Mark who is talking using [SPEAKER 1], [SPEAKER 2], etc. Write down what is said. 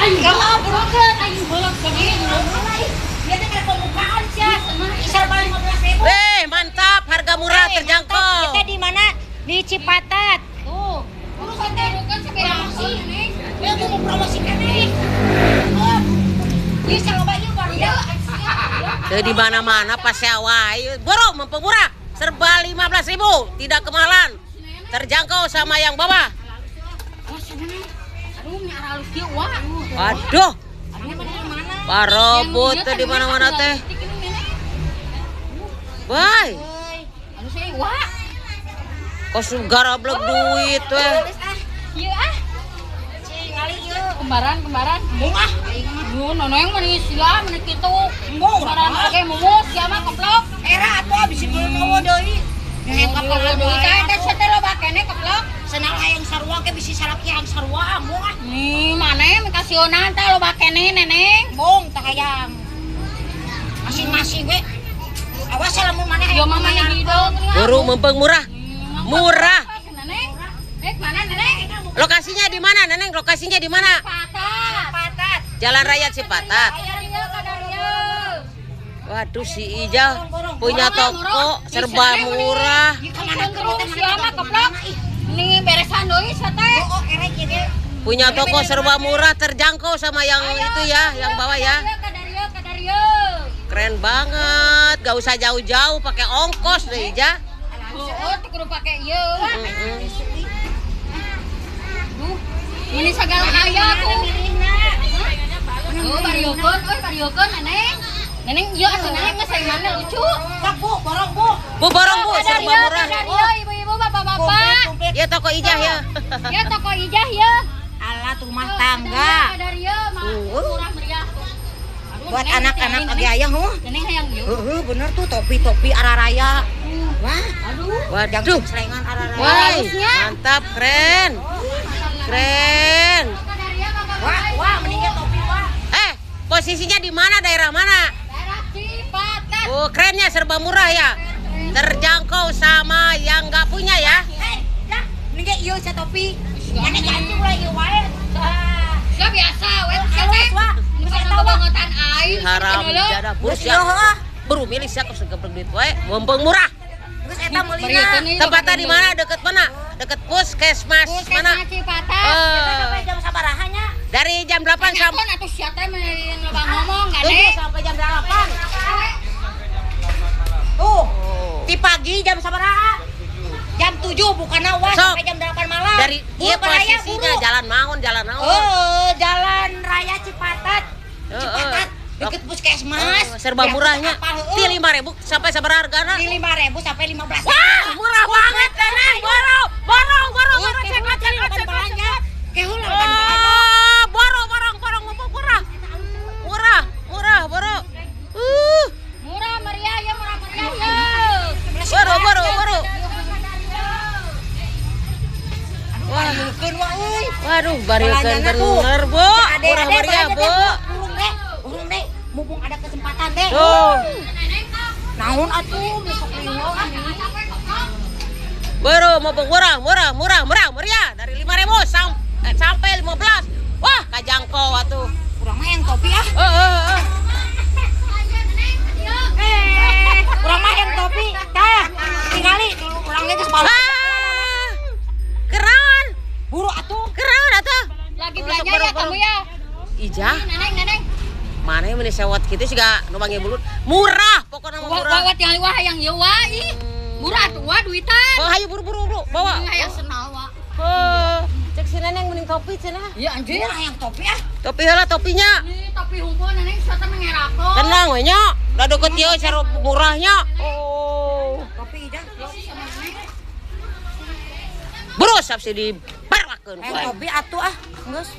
[SPEAKER 1] Ayo heula burukeun, ayo heula sini. Ieu teh pembukaan sia. Serba 15.000.
[SPEAKER 2] Weh, mantap, harga murah terjangkau.
[SPEAKER 1] Kita di mana? Di Cipatat. Tuh. Urusan teh bukan promosi. Ya mau promosikan nih. Ieu saloba ieu baru ya.
[SPEAKER 2] Teu di mana-mana pasea wae. Boro mumpung murah. Serba 15.000, tidak kemahalan. Terjangkau sama yang bawah. Aduh. Parobot teh di mana-mana teh. Bye. Kos garablek duit weh.
[SPEAKER 1] Ieu ah. Kembaran, kembaran. Embung ah. Mun nono yang meni sila meni kitu. Embung kembaran oge mumus sia mah keplok.
[SPEAKER 3] Era atuh bisi meuleuh deui.
[SPEAKER 1] Yang keplok deui teh teh teh loba keneh keplok.
[SPEAKER 3] Senang hayang sarua ke bisi salaki hayang sarua embung ah.
[SPEAKER 1] Nih maneh mikasionan teh loba keneh neneng.
[SPEAKER 3] Embung teh hayang. Masing-masing we. Awas lamun maneh hayang.
[SPEAKER 1] Yo mama hidung.
[SPEAKER 2] Buru mumpung murah. Murah.
[SPEAKER 1] Neneng. Mana neneng?
[SPEAKER 2] Lokasinya di mana, Neneng? Lokasinya di mana?
[SPEAKER 1] Cipatat.
[SPEAKER 3] Cipatat.
[SPEAKER 2] Jalan Raya Cipatat. Waduh, si Ijah punya toko serba murah.
[SPEAKER 1] Ini beresan deui teh.
[SPEAKER 2] Punya toko serba murah, terjangkau sama yang itu ya, yang bawah ya. Keren banget, gak usah jauh-jauh pakai ongkos deh Ijah.
[SPEAKER 1] Oh, kudu pakai ieu. Ini segala aya tuh. Oh, bariokeun, euy bariokeun Neneng. Neneng ieu atuh Neneng geus mana lucu.
[SPEAKER 3] Sok Bu, borong Bu.
[SPEAKER 2] Bu borong Bu, serba murah.
[SPEAKER 1] Ibu-ibu, bapak-bapak.
[SPEAKER 2] Ya toko Ijah ya.
[SPEAKER 1] Ya toko Ijah ya.
[SPEAKER 3] Alat rumah tangga.
[SPEAKER 1] Murah meriah.
[SPEAKER 3] Buat anak-anak lagi ayah huh.
[SPEAKER 1] Neneng hayang ieu.
[SPEAKER 3] Heeh, bener tuh topi-topi araraya. Wah,
[SPEAKER 1] aduh.
[SPEAKER 2] Waduh,
[SPEAKER 3] selengan araraya.
[SPEAKER 2] Wah, mantap, keren. Keren.
[SPEAKER 3] Wah, wah, mendingnya topi wah.
[SPEAKER 2] Posisinya di mana? Daerah mana?
[SPEAKER 1] Daerah Cipatat.
[SPEAKER 2] Oh, kerennya serba murah ya. Terjangkau sama yang nggak punya ya.
[SPEAKER 3] Dah, mendingnya ieu sia topi. Mana ganti ulah ieu wae.
[SPEAKER 1] Sia biasa we teh. Geus eta bangotan aing.
[SPEAKER 2] Haram jadah burus ya. Buru milih sia kos geblek duit wae, mumpung murah.
[SPEAKER 3] Geus eta meulina.
[SPEAKER 2] Tempatnya di mana? Deket mana? Deket Puskesmas mana?
[SPEAKER 1] Cipatat.
[SPEAKER 3] Sampai jam sabaraha nya?
[SPEAKER 2] Dari jam 8 sampai
[SPEAKER 1] atuh sia teh loba ngomong gane.
[SPEAKER 3] 7 sampai jam 8. Tuh. Di pagi jam sabaraha? Jam 7 bukan awas sampai jam 8 malam.
[SPEAKER 2] Dari ieu posisinya Jalan Maon, Jalan Naon.
[SPEAKER 3] Oh, Jalan Raya Cipatat. Cipatat. Deket Puskesmas.
[SPEAKER 2] Serba murahnya. Di 5.000 sampai sabaraha hargana?
[SPEAKER 3] Di 5.000 sampai 15.
[SPEAKER 2] Wah, murah banget Neneng. Borong, borong, borong, borong, cek, cek, cek, cek. Borong, borong, borong, murah. Murah, murah, borong.
[SPEAKER 1] Murah meriah ya, murah meriah ya.
[SPEAKER 2] Borong, borong, borong.
[SPEAKER 3] Wah,
[SPEAKER 2] waduh, bariokeun bener, Bu. Murah meriah, Bu.
[SPEAKER 3] Mumpung ada kesempatan deh.
[SPEAKER 2] Tuh.
[SPEAKER 3] Naon atuh besok liwat.
[SPEAKER 2] Baru mumpung murah, murah, murah, murah, meriah dari 5.000 sampai 15. Wah, kajangkau atuh.
[SPEAKER 3] Kurang mah yang topi ah.
[SPEAKER 2] Heeh.
[SPEAKER 3] Kurang mah yang topi. Tah, tingali urang geus balik.
[SPEAKER 2] Keren.
[SPEAKER 3] Buru atuh.
[SPEAKER 2] Keren atuh.
[SPEAKER 1] Lagi belanja ya kamu ya?
[SPEAKER 2] Ijah.
[SPEAKER 1] Neneng, neneng.
[SPEAKER 2] Mana yang sewot gitu sih gak nubangi bulut murah pokoknya murah.
[SPEAKER 1] Wah, tinggal wah yang ieu wah ih. Murah tuh wah duitan.
[SPEAKER 2] Oh, hayu buru-buru buru bawa.
[SPEAKER 1] Hayang senal wah.
[SPEAKER 2] Oh, cek si Neneng mending topi cenah.
[SPEAKER 1] Iya anjir.
[SPEAKER 3] Murah yang topi ah.
[SPEAKER 2] Topi heula topinya.
[SPEAKER 1] Ini topi humpul Neneng sota mengerakeun.
[SPEAKER 2] Tenang we nya. Da deket ieu cara murahnya. Oh.
[SPEAKER 3] Topi dah.
[SPEAKER 2] Buru subsidi barwakeun.
[SPEAKER 3] Topi atuh ah. Geus.